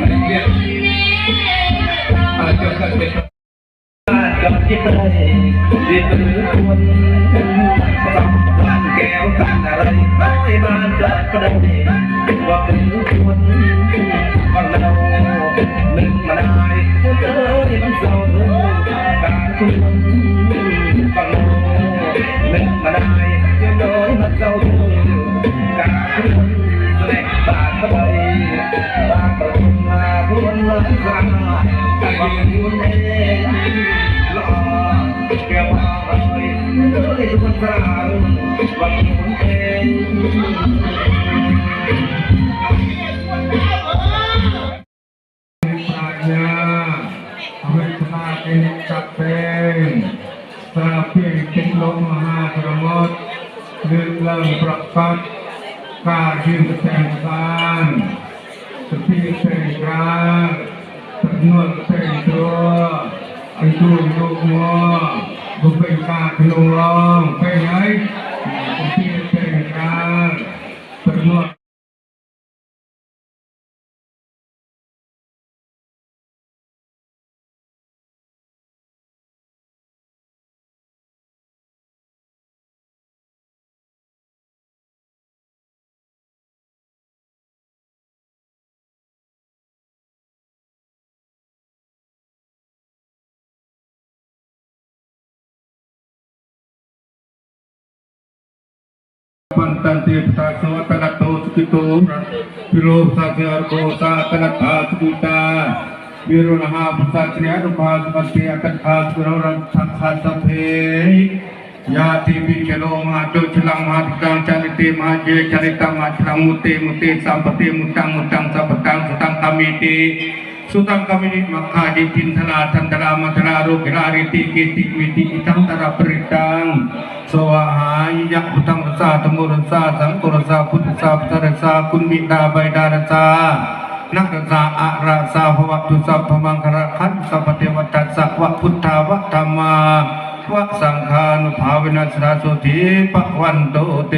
ເຮັດວຽກ ເອີ ຈົນເກີດເປັນ ຍອດຈິດໃດ ທີ່ເປັນຄົນ ສຳຄັນແກ້ວກັນອະໄລ ໃຫ້ມາຈາກໃດ ວ່າເປັນຄົນ ຄົນເຮົາ ໜຶ່ງມາໄດ້ ຄົນເອີຍ ມັນເສົ້າ ການຄົນ ຄົນເຮົາ ໜຶ່ງມາໄດ້ ຢ່າງນ້ອຍ ມັນເຈົ້າເດີ ການເມືອງສະແດງບາດກະໄບ ບາດປະທຸມມາຄົນລາຍສາຍ ກະຢືນເອງ ລໍ ແກ່ວ່າເອີຍ ເດີ ຄົນສາວ ວ່າຄົນເອງ. ພະຍາ ອາວິຊະນາເກນິດຈັກເຕງ ສາເປເຕັງລົງມະຫາສະໝຸດ ເລື່ອງເລີງປະກັດ ກາຍຢືນແສງສານ ສະຕິເປັນກາງ ຕະໜວດເປັນຕົວ ອັນຕູນລູກງົວ ບໍ່ເປັນການທະນຸລອງ ເປັນໄງ ສະຕິເປັນກາງ ຕະໜວດ ປັນຕັນຕິ ພຸດທາສະວາຕະນະໂຕ ສຸກິໂຕ ວິໂລ ສາເສອະໂກ ສາຕະນະທາ ສຸກິຕາ ວິໂຣນະຫາ ພຸດທາສະເສອະໂກ ສຸປັນຕິ ອັດຕະຄາ ສຸກິໂຕ ລັດຖະຄາ ສັບເພ ຍາຕິ ປິເຄໂລ ມະຫາໂຕ ຊິລັງ ມະຫາທິກາງ ຈາລິເຕ ມະຫາເຈ ຈາລິຕັງ ມະຫາຊິລັງ ມຸດເຕ ມຸດເຕ ສຳປະເຕ ມຸດຕັງ ມຸດຕັງ ສຳປະຕັງ ສຸຕັງ ຄາມິຕິ ສຸຕັງຄາມິນິ ມັກຂາທິ ທິນທະລາ ທັນທະລາ ມັນທະລາ ໂຣກິລາ ເຣຕິ ເກຕິ ເວຕິ ອິທັງ ຕະລະປະລິຕັງ ສວາຫາຍະ ພຸດທັງຣັດສາ ທຳໂມຣັດສາ ສັງໂຄຣັດສາ ພຸດທັດສາ ພຸດທະຣັດສາ ຄຸນມິດາ ໄບດາຣັດສາ ນະຣັດສາ ອະຣັດສາ ພະວະຕຸ ສັບພະມັງຄະລະຄັນ ສັບພະເທວະທັດສະ ວະ ພຸດທາ ວະ ທຳມາ ວະ ສັງຄານຸພາເວນະ ສະດາໂສທີ ພະວັນຕຸ ເຕ.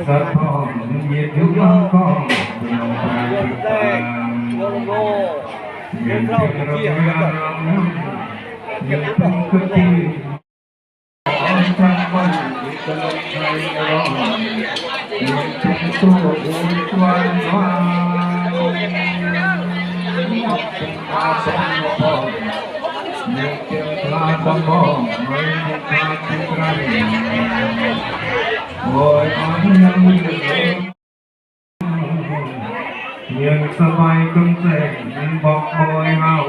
ສະທ້ອນເຫດຢູ່ມັນກໍເປັນໄປຕາມເຫດເປັນລະບຽບ ເຫດເປັນກະຕິ ຂອງທາງບ້ານເປັນກຳລັງໃຈໃຫ້ເຮົາ ເປັນໂຕບຸນວາສະນາ ເປັນຕາສອງພໍ່ ເປັນຕາສອງພໍ່ ເປັນຕາເປັນໄກ ໂອ້ຍ ອັນຍັງມີ ຍັງສະບາຍກຳແສງ ຍັງບອກບໍ່ໃຫ້ເຮົາ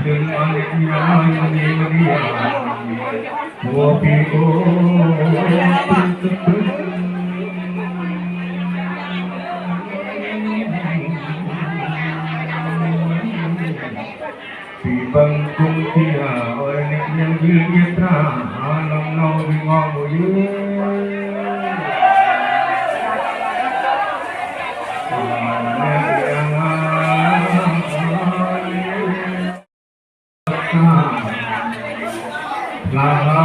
ເລື່ອງອັນນີ້ ອັນນີ້ ອັນນີ້ ອັນນີ້ ໂອ້ ພີ່ ໂອ້ ທີ່ບັງຄົມເທຍ ໂອ້ຍ ຍັງຢືນຢັນຕາ ອານຳເຮົາວິງວອນບໍ່ຢືນ ລາວ ລາວ ລາວ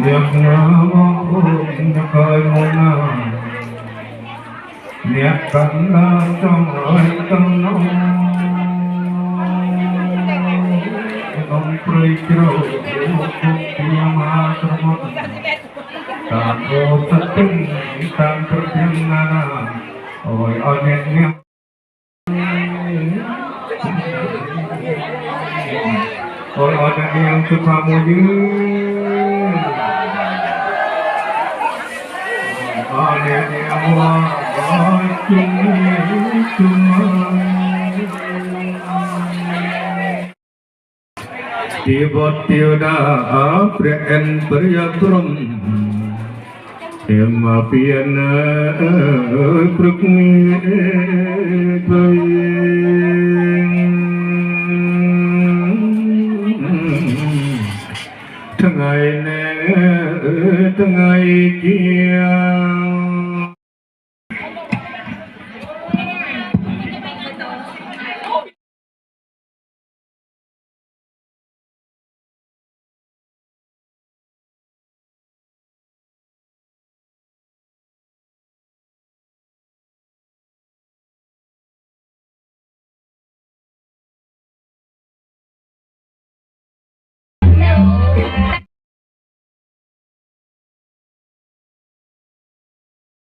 ນຽບໜ້າບໍ່ຄົນນະຄອຍໂມນາ ນຽບກັນລາວຈ້ອງເອີຍກຳນອງ ນ້ອງເປີຍເຈົ້າ ຄົນທີ່ມາສະໝົດ ຕາມໂອສະຕຶງ ຕາມປະເພນນານາ ໂອ້ຍ ອອນແນບແນບ ໂອ້ຍ ອອນແນບແນບ ສຸພາບບໍ່ຢືນ ອອນແນບແນບ ວ່າ ວ່າ ຈຸມ ຈຸມ ທີ່ບົດເທວດາ ພະເອັນພະຍາພົມ ເອັມມາປ່ຽນ ປຶກມີເພິ່ນ ທັງໄງແນ່ ທັງໄງເກຍ